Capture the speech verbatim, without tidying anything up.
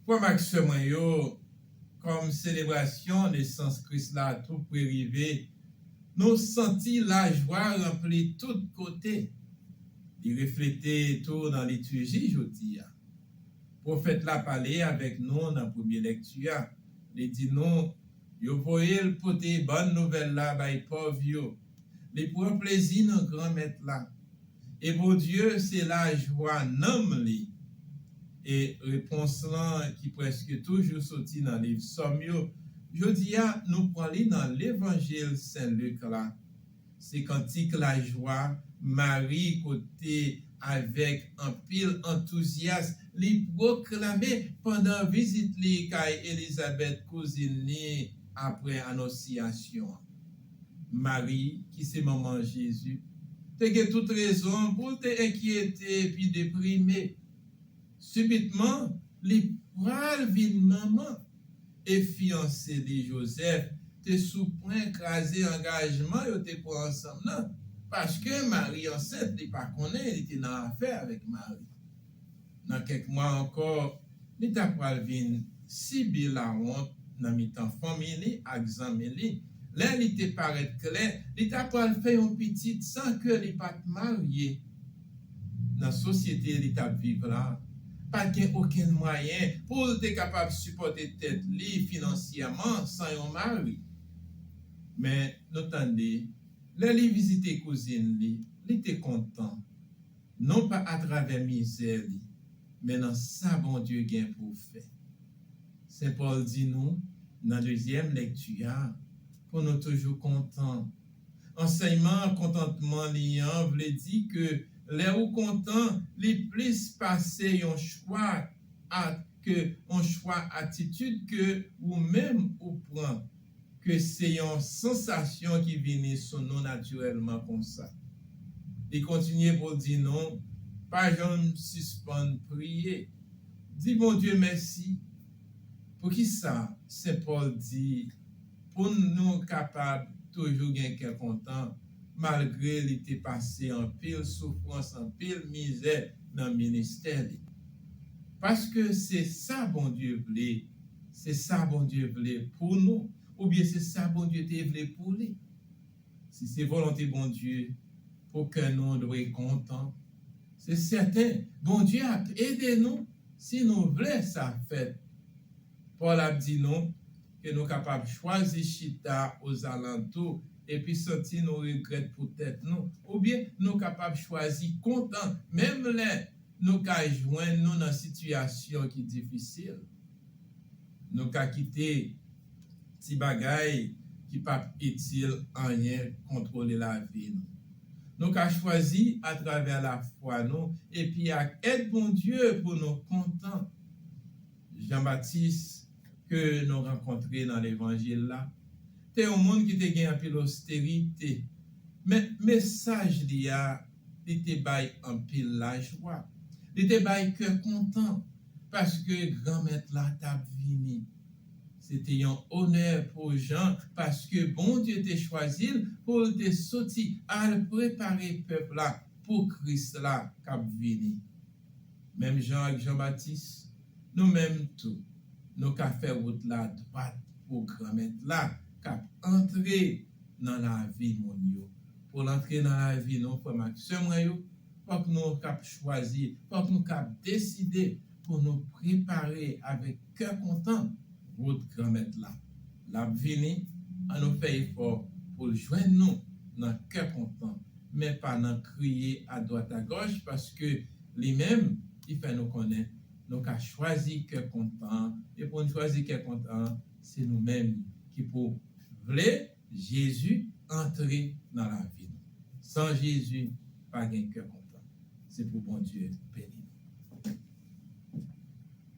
Frè m ak sè mwen yo, kòm selebrasyon nesans Kris la tou pre rive, nou santi lajwa ranpli tout kote. Li reflete tou nan liturji jodi a. Pwofèt la pale avèk nou nan premye lèkti a. Li di nou, yo voye l pote bòn nouvèl la bay pòv yo. Li pran plezi nan Granmèt la. E Bondye se lajwa nanm li. E repons lan ki prèske toujou soti nan liv Sòm yo, jodi a nou pran li nan Levanjil Sen Lik la. Se kantik lajwa Mari kote avèk anpil antouzyas li pwoklame pandan vizit li kay Elizabèt kouzin li apre anonsyasyon an. Mari, ki se manman Jezi, te gen tout rezon pou l te enkyete epi deprime. Sibitman, li pral vin manman, e fiyanse li, Jozèf, te sou pwen kraze angajman yo te pran ansanm nan, paske Mari ansent, li pa konnen li te nan afè avèk Mari. Nan kèk mwa ankò, li ta pral vin sibi lawont nan mitan fanmi li ak zanmi li. Lè li te parèt klè, li ta pral fè yon pitit san ke li pa t marye. Nan sosyete li t ap viv la, pa t gen okenn mwayen pou l te kapab sipòte tèt li finansyèman san yon mari. Men, nou tande, lè li vizite kouzin li, li te kontan, non pa atravè mizè li, men nan sa Bondye gen pou fè. Sen Pòl di nou, nan dezyèm lèkti a, pou nou toujou kontan. Ansèyman kontantman li an vle di ke lè ou kontan, li plis pase yon chwa a, ke yon chwa atitid ke ou menm ou pran, ke se yon sansasyon ki vini sou nou natirèlman konsa. Li kontinye pou l di nou, pa janm sispann priye. Di Bondye mèsi. Poukisa Sen Pòl di pou nou kapab toujou gen kè kontan, malgre li te pase anpil soufrans, anpil mizè nan ministè li? Paske se sa Bondye vle, se sa Bondye vle pou nou, oubyen se sa Bondye te vle pou li. Si se volonte Bondye pou kè nou dwe kontan, se sèten, Bondye ap ede nou si nou vle sa fèt. Pòl ap di nou ke nou kapab chwazi chita ozalantou epi santi nou regrèt pou tèt nou, oubyen nou kapab chwazi kontan menm lè nou ka jwenn nou nan sitiyasyon ki difisil. Nou ka kite ti bagay ki p ap itil anyen kontwole lavi nou. Nou ka chwazi atravè lafwa nou epi ak èd Bondye pou nou kontan. Jan Batis ke nou rankontre nan Levanjil la te yon moun ki te gen anpil osterite, men mesaj li a, li te bay anpil lajwa. Li te bay kè kontan, paske Granmèt la t ap vini. Se te yon onè pou Jan, paske Bondye te chwazi l pou l te soti al prepare pèp la pou Kris la k ap vini. Menm jan ak Jan Batis, nou menm tou, nou ka fè wout la dwat pou Granmèt la k ap antre nan lavi moun yo. Pou l antre nan lavi nou, frè m ak sè mwen yo, fòk nou kab chwazi, fòk nou kab deside pou nou prepare avèk kè kontan wout Granmèt la. L ap vini, ann nou fè efò pou l jwenn nou nan kè kontan, men pa nan kriye adwat agòch, paske li menm, li fè nou konnen nou ka chwazi kè kontan, e pou n chwazi kè kontan, se nou menm ki pou vle Jezi antre nan lavi nou. San Jezi, pa gen kè kontan. Se pou Bondye beni.